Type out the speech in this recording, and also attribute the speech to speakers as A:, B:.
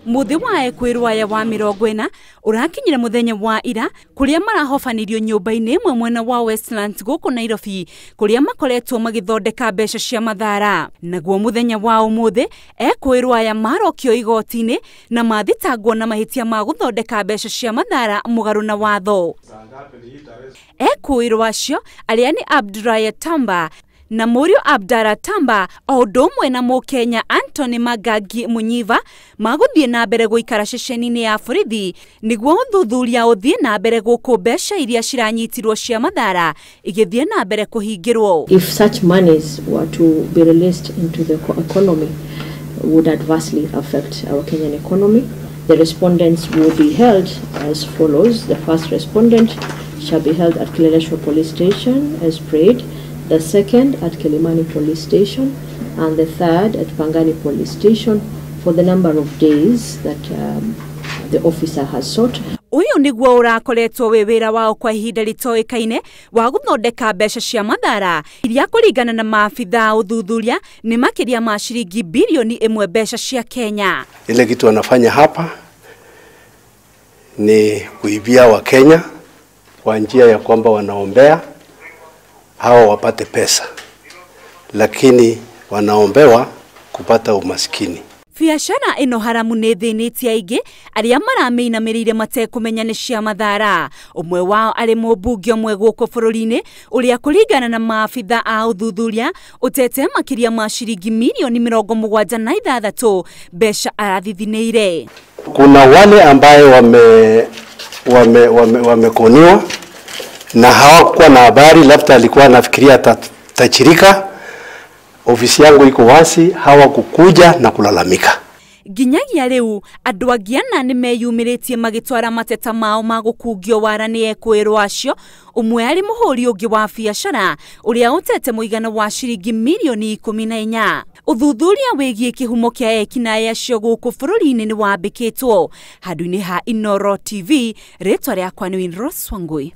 A: Muthi wa ekwirwo aya wa 40 urakinyire muthenya wa ira kuria marahobanirio nyumba-ini imwe mwena wa Westlands guku Nairobi kuria makoretwo magithondeka mbeca cia mathara. Naguo muthenya wa umuthi ekwirwo aya marokio igoti-ini na mathitangwo na mahitia ma guthondeka mbeca cia mathara mugaru na watho. Ekwirwo acio aria ni Abduraya Tamba na Mũriũ Abdara Tamba o ũndũ ũmwe na Mũkenya Anthony Magangi Munyiva magũthiĩ na mbere gũikara ceceni-inĩ ya borithi nĩguo ũthuthuria ũthiĩ na mbere gũkũ mbeca iria ciranyitirwo cia mathara igĩthiĩ na mbere kũhingĩrwo.
B: If such monies were to be released into the economy, would adversely affect our Kenyan economy. The respondents will be held as follows. The first respondent shall be held at Kileleshwa Police Station as prayed, the second at Kilimani Police Station, and the third at Pangani Police Station for the number of days that the officer has sought.
A: Uyu niguo urakoretwo wi wira wao kwa ihinda ritoikaine wa guthondeka mbeca cia mathara iria kuringana na maabithaa uthuthuria ni makiria ma ciringi bilioni 1 mbeca cia Kenya.
C: Ile kitu wanafanya hapa ni kuibia wa Kenya kwa njia ya kwamba wanaombea hawa wapate pesa, lakini wanaombewa kupata umaskini.
A: Biashara ino haramu nĩ thĩnĩtie aingĩ arĩa maramĩinamĩrĩire matekũmenya nĩ cia mathara. Ũmwe wao arĩ mũmbunge ũmwe gũkũ bũrũri-inĩ ũrĩa kũringana na maabitha a ũthuthuria ũtete makĩria ma ciringi milioni 76 mbeca arathithinĩire.
C: Kuna wale ambaye wamekoniwa na hawakuwa na habari, labda alikuwa anafikiria atachirika. Ofisi yangu iko wazi, hawakukuja na kulalamika.
A: Nginyagia riu andu angi ana ni meyumiritie magitwara mateta mao ma gukungio wara ni ekwirwo acio, umwe ari muhuri ungi wa biashara uria utete muigana wa ciringi milioni 14. Uthuthuria wigie kihumo kia ekinaĩ acio guku bururi-ini ni wambikitwo. Handu-ini ha Inooro TV, ritwa riakwa ni Winrose Wangui.